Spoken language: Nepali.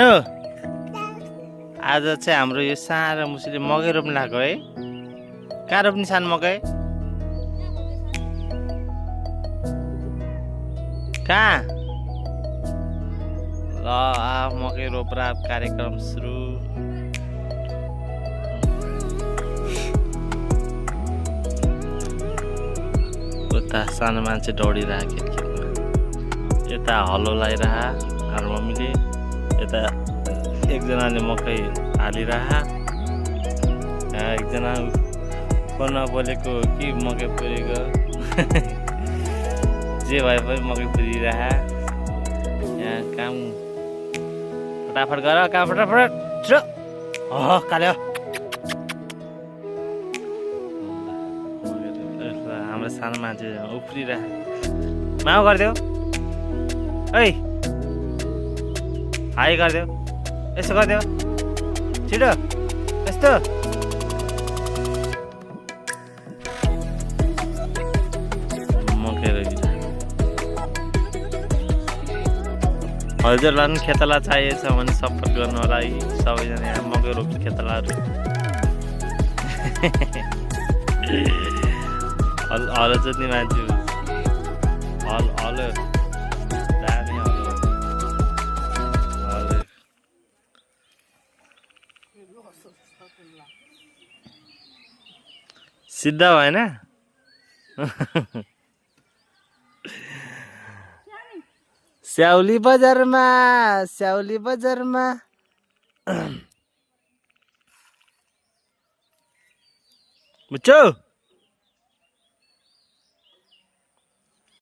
आज चाहिँ हाम्रो यो सानो मुसीले मकै रोप्नु लाग्यो है। कहाँ रोप्ने सानो मकै? कहाँ? ल मकै रोपेर कार्यक्रम सुरु। उता सानो मान्छे दौडिरहेको खेतमा, यता हलो लगाइरह हाम्रो मम्मीले, यता एकजनाले मकै हालिरह, एकजना फोनमा बोलेको कि मकै पुरेको जे भए पनि मकै पुरिरह। यहाँ काम फटाफट गर, काम फटाफट छिटो। काल्यो हाम्रो सानो मान्छे उफ्रिरह। माउ गरिदेऊ है, हाई गरिदेऊ, यसो गरिदेऊ छिटो, यस्तो। मकै रोपिन्छ। हजुरलाई पनि खेतला चाहिएको छ भने सपोर्ट गर्नु होला है सबैजना। यहाँ मकै रोप्छ खेतलाहरू। हलो जोत्ने मान्छे, हलो दामी हलो। सिद्धा भएन? स्याउली बजारमा, स्याउली बजारमा बुझ्छौ?